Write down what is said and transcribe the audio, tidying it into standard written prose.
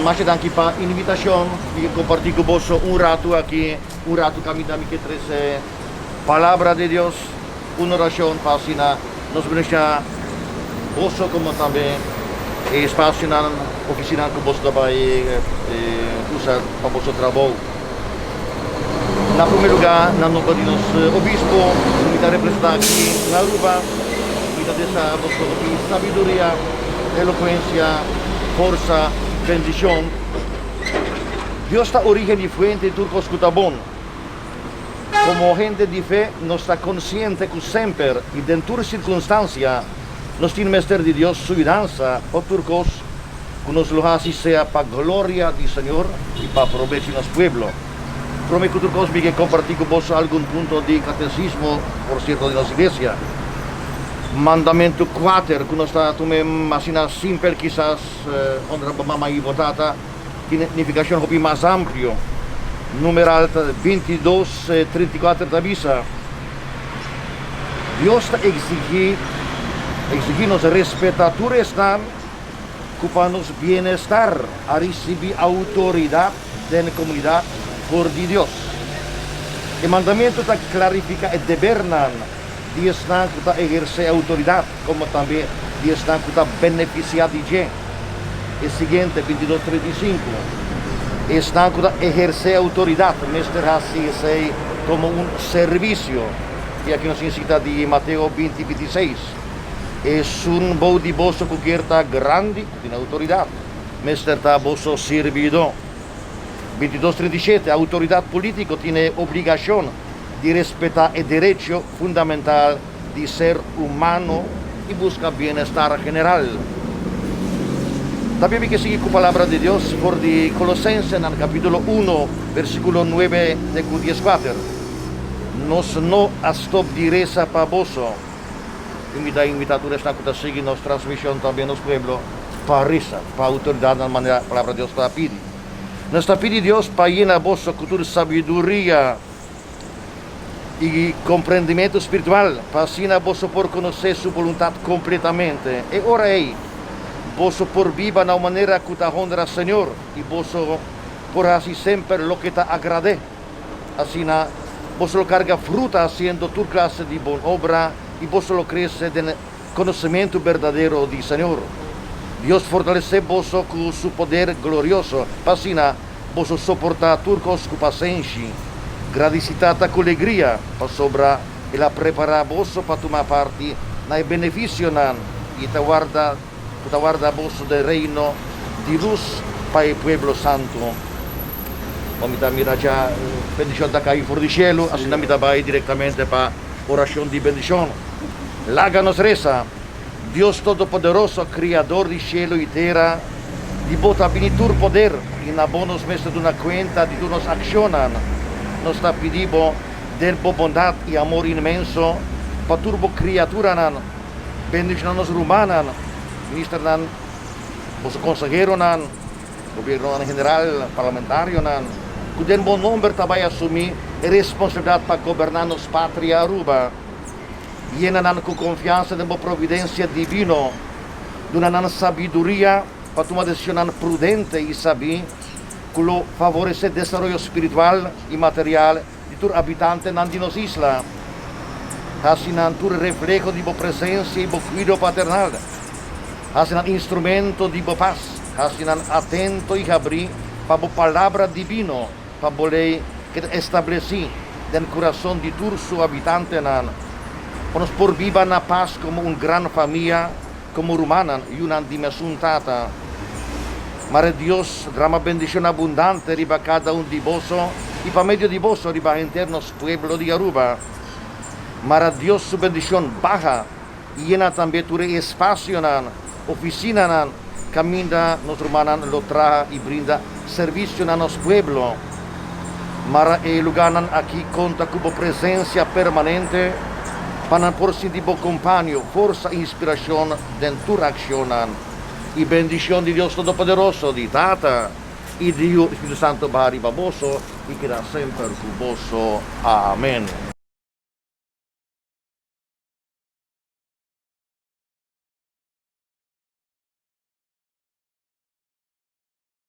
Masha danki pa invitashon. Mi ke kompartí ku boso un ratu aki, un ratu kaminda mi ke trese Palabra di Dios, un orashon pa asina nos benefisiá boso komo tambe e espasionan, ofisinanan ku boso ta bai usa pa boso trabou. Na promé lugá, na nomber di nos obispo ku mi ta representá aki na Aruba, mi ta desea boso hopi sabiduria, elokuensia, forsa, bendishon. Dios ta orígen i fuente di tur kos ku ta bon. Komo hende di fe, nos ta konsiente ku semper i den tur sirkunstansia nos tin mester di Dios su yudansa pa tur kos ku nos lo hasi sea pa gloria di Señor i pa probecho di nos pueblo. Promé ku tur kos mi ke kompartí ku boso algun punto di katesismo, por sierto di nos iglesia. Mandamentu kuater ku nos ta tum'é asina simpel kisas honra bo mama i bo tata tin nifikashon hopi mas amplio. Numeral 22, 34 ta bisa, Dios ta eksigí eksigí nos respetá tur esnan ku pa nos bienestar a risibí outoridat den komunidat for di Dios. E mandamentu ta klarifiká e debernan di esnan ku ta ehersé outoridat komo tambe di esnan ku ta benefisiá di dje. E siguiente, 22, 35, Esnan ku ta ehersé outoridat mester hasi esei komo un servisio. I aki nos tin sita di Mateo 20, 26. Esun bou di boso ku kier ta grandi, ku tin outoridat, mester ta boso sirbidó. 22, 37, Outoridat polítiko tin e obligashon di respetá e derecho fundamental di ser humano i buska bienestar general. Tambe mi ke sigui ku Palabra di Dios for di Kolosensenan kapítulo uno, versíkulo nuebe te ku dieskuater, Nos no a stòp di resa pa boso. I mi ta invitá tur esnan ku ta sigui nos transmishon tambe nos pueblo pa resa pa outoridatnan manera Palabra Dios ta pidi. Nos ta pidi Dios pa yena boso ku tur sabiduria i komprendimentu spiritual pa asina boso por konosé su boluntat kompletamente. E ora ei boso por biba na un manera ku ta honra Señor i boso por hasi semper loke ta agrad'é. Asina, boso lo karga fruta hasiendo tur klase di bon obra i boso lo krese den konosementu berdadero di Señor. Dios fortalesé boso ku su poder glorioso, pa asina boso soportá tur kos ku pasenshi. Gradisí Tata ku legria, pasobra El a prepará boso pa tuma parti na e benefisionan i ta warda ku ta warda boso den reino di lus pa e pueblo santu. Bo mi ta mira dja bendishon ta kai for di shelu, asina mi ta bai direktamente pa orashon di bendishon. Laga nos resa, Dios Todopoderoso, Kriador di shelu i tera, di bo ta bini tur poder i na bo nos mester duna kuenta di tur nos akshonnan. Nos ta pidi bo den bo bondat i amor inmenso pa tur bo kriaturanan, Bendiciona nos rumannan, ministernan, boso conseheronan, gobiernonan general, parlamentarionan, cu den bo nomber ta bay asumi e responsabilidad pa goberna nos patria Aruba. Yena nan cu confiansa den bo providencia divino. Duna nan sabiduria pa tuma decisionnan prudente y sabí cu lo favorece desaroyo spiritual y material di tur abitantenan di nos isla. Hasi nan tur refleho di bo presensia i bo kuido paternal. Hasi nan instrumento di bo pas. Hasi nan atento i habrí pa bo palabra dibino, pa bo lei keda establesí den kurason di tur su abitantenan, pa nos por biba na pas komo un gran famia, komo rumannan, yunan di mesun Tata. Mare Dios drama bendishon abundante riba kada un di boso i pa medio di boso riba henter nos pueblo di Aruba. Mara Dios su bendishon baha i yena tambe tur e espasionan, ofisinanan, kaminda nos rumannan lo traha i brinda servisio na nos pueblo. Mara e lugánan aki konta ku bo presensia permanente pa nan por sinti bo kompaño, forsa i inspirashon den tur akshonnan. I bendishon di Dios Todopoderoso, di Tata, i di Yu, i Spiritu Santu baha riba boso i keda semper ku boso. Amen.